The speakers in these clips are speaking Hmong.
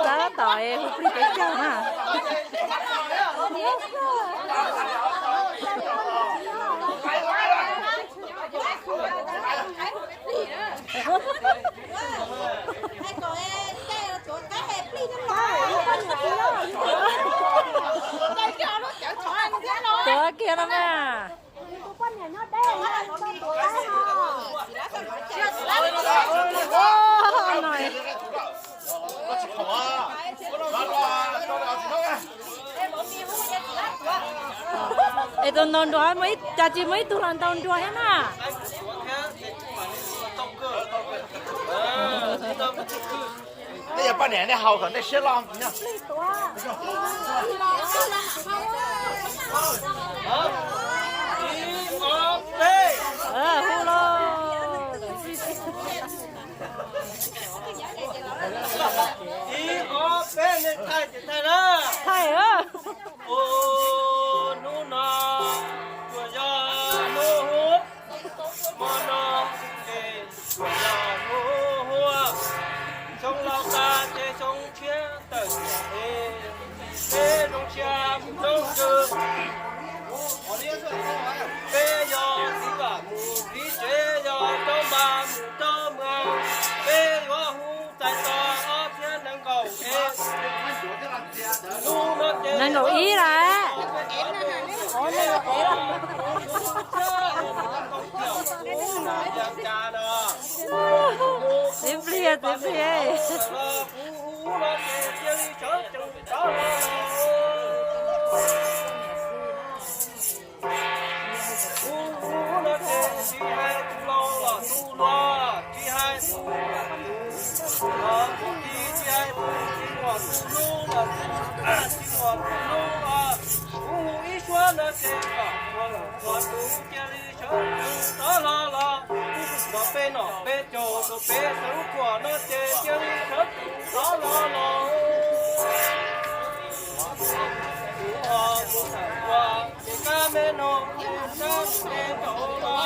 Tab tom hu plig peb caug na. Tuav kiag no mas. Es tus ntaus nruas, cas tsis muaj ib tug los ntaus nruas thiab na? Nej yog poj niam nej haus kom nej siab loj. Hu los. Ib ob peb, nej thaij ces thaij na. Thaij. Hnub no tsuas yog hnub huab, hmo no ces tsuas yog hnub huab, xyoo laus tas ces xyoo tshiab tawm, peb zoo siab mus rau twg, peb yog txiv vam mus txiv tsev, yog rau npas mus rau mas, peb yuav hu txais tos ob txhiab nees nkaum es. Nees nkaum ib lawm. Txiv plig, txiv plig. Hu no ces tsis hais tus laus los tus hluas, tsis hais tus, tus tij, tsis hais tus txiv muaj tus hlub los tus txiv muaj tus hlub os. Kuv hu ib suab no ces kom tus hlub cia li sawv tsees rov hlo los, rau peb nom peb caug rau peb xeev khuam no ces cia li sawv tsees rov hlo los. Kuv ho mus tham ua ces kab me no, kab me no los,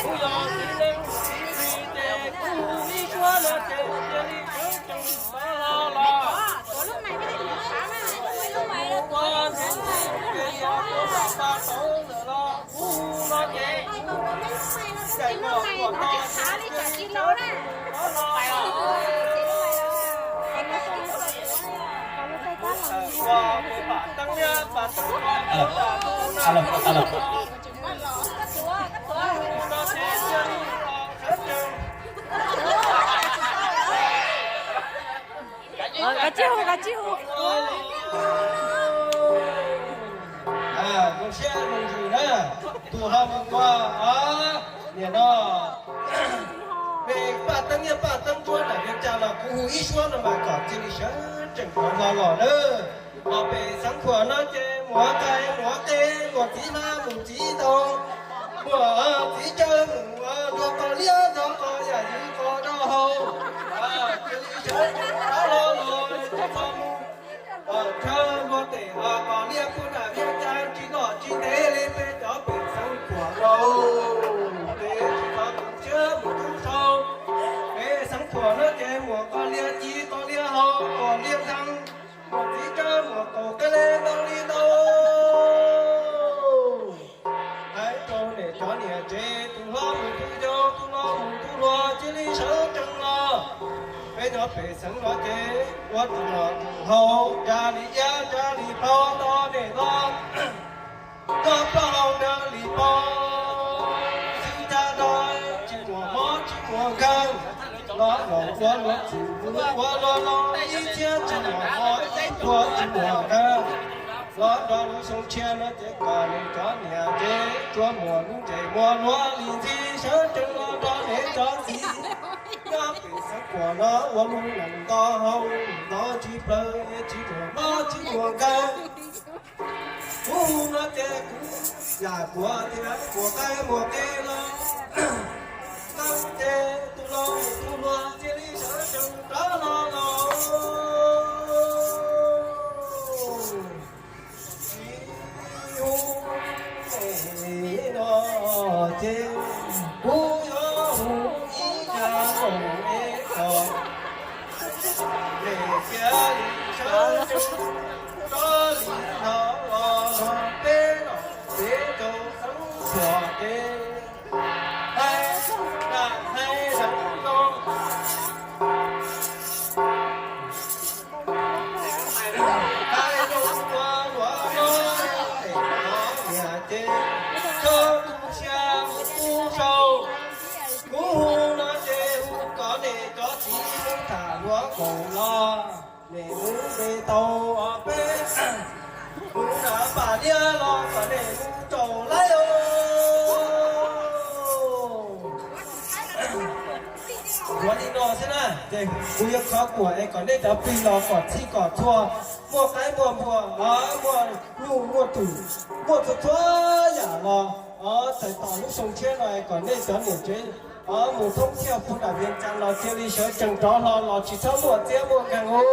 kuv yog txiv neej txiv txiv ces kuv hu ib suab no ces cia li sawv tsees rov hlo los. Kuv ua ntej ces yog kuv lam pab tau lawm los kuv hu no ces, ces kuv kuam no ces cia li sawv tsees rov hlo los. Ua pab teeb liab pab teeb ua, ua pab teeb na. Kav tsij hu, kav tsij hu. Zoo siab zoo ntsws na, tus ho mus ua, niam no, peb paj teeb nyiaj paj teeb tsuab nram Vias Cas los kuv hu ib suab no mas kom cia li sawv tsees rov hlo los na. Los pem Xeev Khuam no ces muam tais muam qe, muam txiv hla mus txiv ntoo, muam txiv tsawb mus nrog qos liab nrog qos yam yws qos rau hauv, cia li sawv tsees rov hlo los tsis txhob mus ntshaw luag tes qos liab puag nram Vias Cas tsis lom tsis ntev li peb cov pem Xeev Khuam no. Peb tsis txhob mus siab mus tub sau, pem Xeev Khuam no ces muam qos liab ci qos liab hau qos liab ntxeev, muam txiv tsawb muam qaum qe le ntau li ntau. Hais rau nej cov niam tsev tus hlob mus tus yau tus laus mus tus hluas cia li sawv tsees los. Peb cov pem xeev no ces ua tus nom tus hau, tsa li iab tsa li plho nto nej los, nto plaub hau nta li plho, xwb tsa nto, tsis muaj mob tsis muaj nkeeg, los los ua luag txim ua luag los ib txhiab tsis muaj mob ib pluag tsis muaj nkeeg. Los nrog lub xyoo tshiab no ces kom nej cov niam tsev tsuas muaj lub ntsej muag luag li ntxi sawv tsees los nrog nej cov txiv nyob pem Xeev Khuam no ua lub neej nto hau nto tsis plawg tsis muaj mob tsis muaj nkeeg. Kuv hu no ces kuv yam kuav thiab kuav qaib muaj qe los, tau ces tus laus tus hluas cia li sawv tsees rov los los. Tsis hu no ces kuv yuav Tso li no los peb los peb rau xeeb khuam ces hais zoo na hais zoo no. Hais zoo ua luaj no, es no niam ces tso tu sia mus tu sau. Kuv hu no ces hu kom nej cov txiv mus tham luag kaum los, nej mus de tau peb mus nram pas liab los kom nej mus tsaus laib os. Ua li no xwb na, ces kuv yuav khov kuam es kom nej cov plig los kom txhij kom txhua, muaj qaib muaj npua, muaj nyuj muaj twm, muaj txhua txhua yam los txais tos lub xyoo tshiab no es kom nej cov niam tsev mus thoob thiaj puag nram Vias Cas los cia li sawv tsees rov hlo los tsis txhob muaj txiab muaj nkeeg os.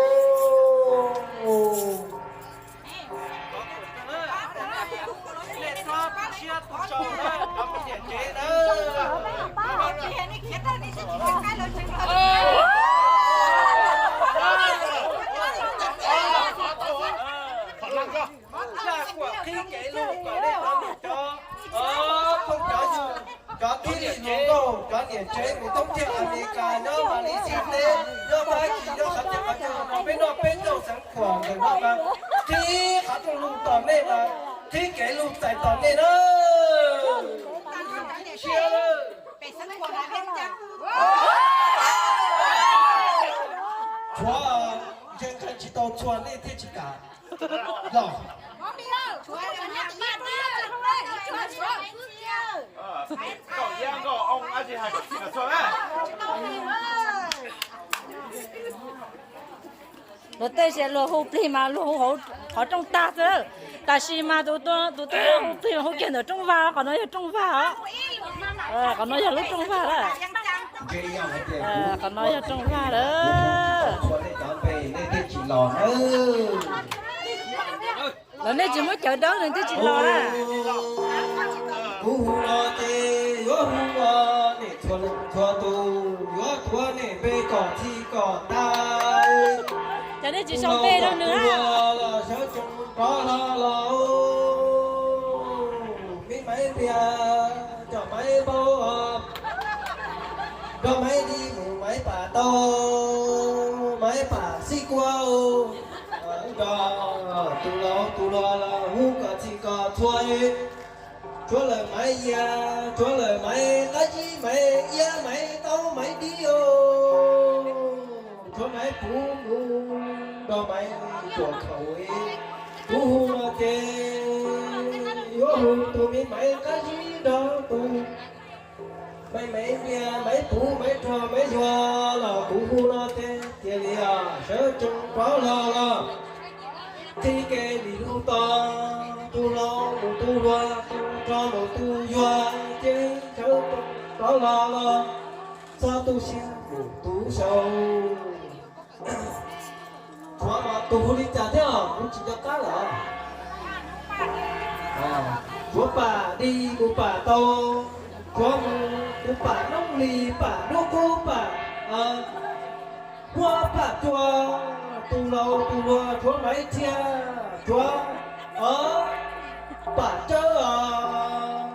Zaj kuam qhib kev lug kom nej cov niam cov phooj cov ywg, cov thib li hluas nkauj, cov niam tsev mus thoob thiaj Amelikas, nyob Malaysia teb, nyob Fab Kis, nyob qhov twg qhov chaw no peb noj peb caug xeev khuam ntawm no mas qhib qhov rooj lug tos nej mas qhib kev lug txais tos nej na. Sia lawm. Tshuav ntshe nqee tsis tau txhua nej thiaj tsis kam los. Luag tej sia luag hu plig mas luag hu qhov rooj tag xwb. Tab sis mas tus twg hu plig mas hu kiag ntawm rooj vag, qhov no yog rooj vag os. Qhov no yog lub rooj vag lawm. Qhov no yog rooj vag lawm. Los nej tsis muab cawv dawb nws twb tsis los na. Kuv hu no ces yuav hu ua nej txhua leej txhua tus, yuav tuav nej npe kom txhij kom tag. Ces nej tsis sau npe rau nws na. Los sawv tsees rov hlo los, me Maiv Npias, cov Maiv Npaub, nrog Maiv Di mus Maiv Pam tau, Maiv Pam xib kuab, nrog tus laus tus hluas los hu kom txhij kom txhua. Tshuav lawm Maiv Yia, tshuav lawm Maiv Qab Zib, Maiv Iab, Maiv Taub, Maiv Dib os. Tshuav Maiv Puv mus nrog Maiv Tuam Khaum. Kuv hu no ces yuav hu tus me Maiv Qab Zib nrog tus Maiv Maiv Npias, Maiv Puv, Maiv Rog, Maiv Yuag los kuv hu no ces cia li sawv tsees rov hlo los. Txij kev lim lub tod, tus laus mus tus hluas, tus rog mus tus yuag, cia li sawv tsees rov hlo los. Txog tu siab mus tu sau. Tshuav tus hu li cas thiab kuv tsis nco qab lawm. Tshuav Pam Di mus Pam tau, tshuav mus tus Pam Noob Lis, Pam Dub Qub, Pam Huab, Pam Tsua, tus laus tus hluas, tshuav Maiv Txhia, tshuav Pam Tsawb os,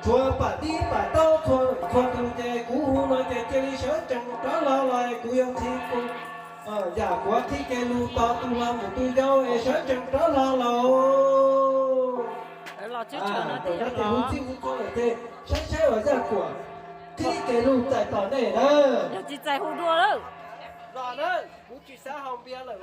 tshuav Pam Dib Pam Taub txhua txhua tus ces kuv hu no ces cia li sawv tsees rov hlo los kuv yuav qhib yam kuv qhib kev lug tos tus hluas mus tus yau es sawv tsees rov hlo los. Tus no ces hu txij hu txhua lawm ces saib saib los Yaj Kuam qhib kev lug txais tos nej na. Yog tsis txais hu dua lawm. Los na, kuv tsis xav haus npias lawm.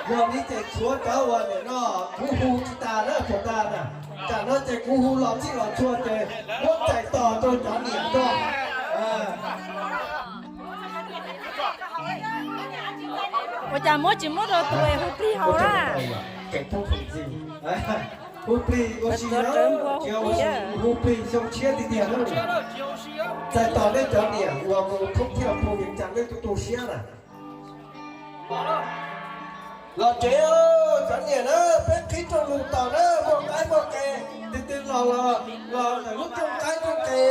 Yog li ces tshuav cov uas nim no kuv hu tsis tas na, tsuas tas na. Tsam no ces kuv hu los txhij los txhua ces muab txais tos rau cov niam nrog. Ua cas muab tsis muab rau tus es hu plig hauv na? Hu plig ua si na, hu plig xyoo tshiab tiag tiag na. Txais tos nej cov niam uas mus thoob thiaj puag Vias Cas nej tu tu siab na. Los tsev, cov niam na, peb qhib rooj lug tos na, muaj qaib muaj qe, twg twg los los los ntawm lub rooj qaib rooj qe,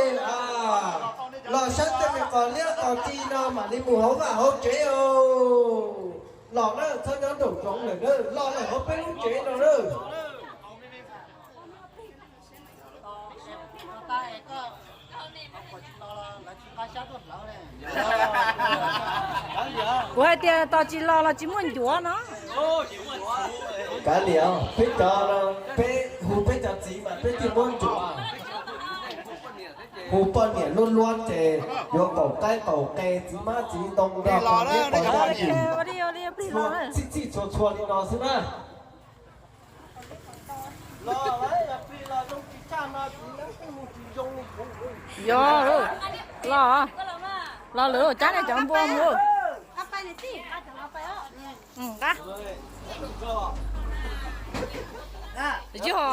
los saib tej me qos liab qos ci no mas Li mus hauv vaj hauv tsev os. Los na, txhob nyob nraum zoov lawm na, los lawm hauv peb lub tsev no na. Kuv hais tias tos tsis los los tsis muaj ncuav no. Kav liam, peb cov, peb hu peb cov txiv mas peb thiaj muab ncuav. Hu poj niam luaj luaj ces yuav qaum qaib qaum qe, txiv hmab txiv ntoo nrog pog niam pog yaj yim, txhij txhij txhua txhua li no xwb na. Yog, los, los lawm, cab nej cov npua mus. Yog,